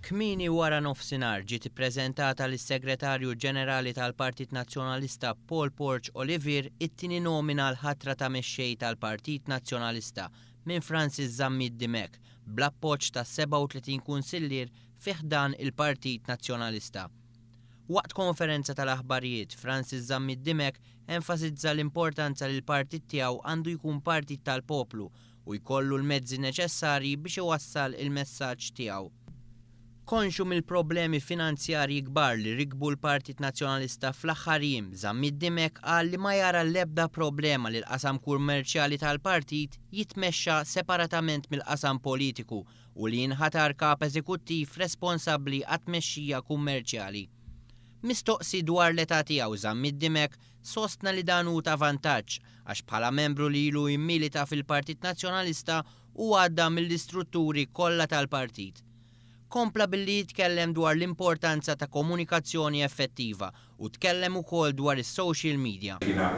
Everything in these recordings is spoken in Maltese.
Kmieni wara nofsinhar ġiet ippreżentata lis-Segretarju Ġenerali tal-Partit Nazzjonalista Paul Borg Olivier it-tieni nomina għall-ħatra ta' mexxej tal-Partit Nazzjonalista minn Francis Zammit Dimech bl-appoġġ ta' 37 kunsillier fi ħdan il-Partit Nazzjonalista. Waqt konferenza tal-aħbarijiet, Francis Zammit Dimech enfasizza l-importanza li l-partit tiegħu għandu jkun partit tal-poplu u jkollu l-mezzi neċessarji biex iwassal il-messaġġ tiegħu. Konxju mill-problemi finanzjarji kbar li rikbu l-Partit Nazzjonalista fl-aħħar jiem, Zammit Dimech qal li ma jara l-ebda problema li l-qasam kummerċjali tal-partit jitmexxa separatament mill-qasam politiku u li jinħatar kap eżekuttiv responsabbli għat-tmexxija kummerċjali. Mistoqsi dwar l-età tiegħu Zammit Dimech sostna li dan hu ta' vantaġġ għax bħala membru li ilu jimmilita fil-Partit Nazzjonalista hu għadda mill-istrutturi kollha tal-partit. Kompla billi jitkellem dwar l-importanza ta' komunikazzjoni effettiva u tkellem ukoll dwar is-social media. Jiena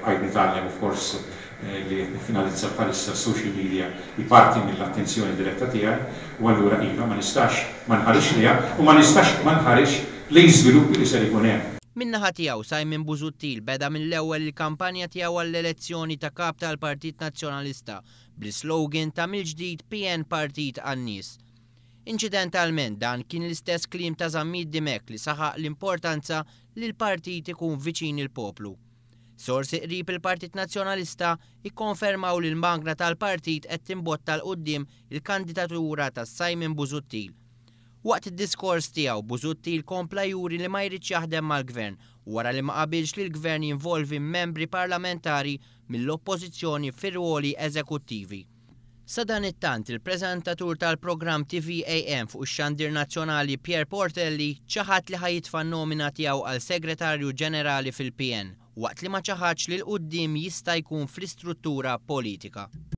bqajt nitgħallem of course li qed niffinalizza bħalissa s-social media hi parti mill-attenzjoni diretta tiegħi u allura iva ma nistax ma nħarisx lejha u ma nistax ma nħarisx lejn żviluppi li ser ikun hemm. Min-naħa tiegħu, Simon Busuttil beda mill-ewwel il-kampanja tiegħu għall-elezzjoni ta' Kap tal-Partit Nazzjonalista bl-islogan ta' Mill-ġdid PN Partit għan-Nies. Inċidentalment dan kien l-istess kliem ta' Zammit Dimech li saħaq l-importanza li l-partit ikun viċin il-poplu. Sorsi qrib il-Partit Nazzjonalista ikkonfermaw li l-magna tal-partit qed timbotta 'l quddiem il-kandidatura ta' Simon Busuttil. Waqt id-diskors tiegħu, Busuttil kompla juri li ma jridx jaħdem mal-Gvern wara li ma qabilx li l-Gvern jinvolvi membri parlamentari mill-Oppożizzjoni fi rwoli eżekuttivi. Sadanittant, il-preżentatur tal-programm TVAM fuq ix-xandir nazzjonali Pierre Portelli ċaħad li ħa jitfa' n-nomina tiegħu għal Segretarju Ġenerali fil-PN waqt li ma ċaħadx li 'l quddiem jista' jkun fl-istruttura politika.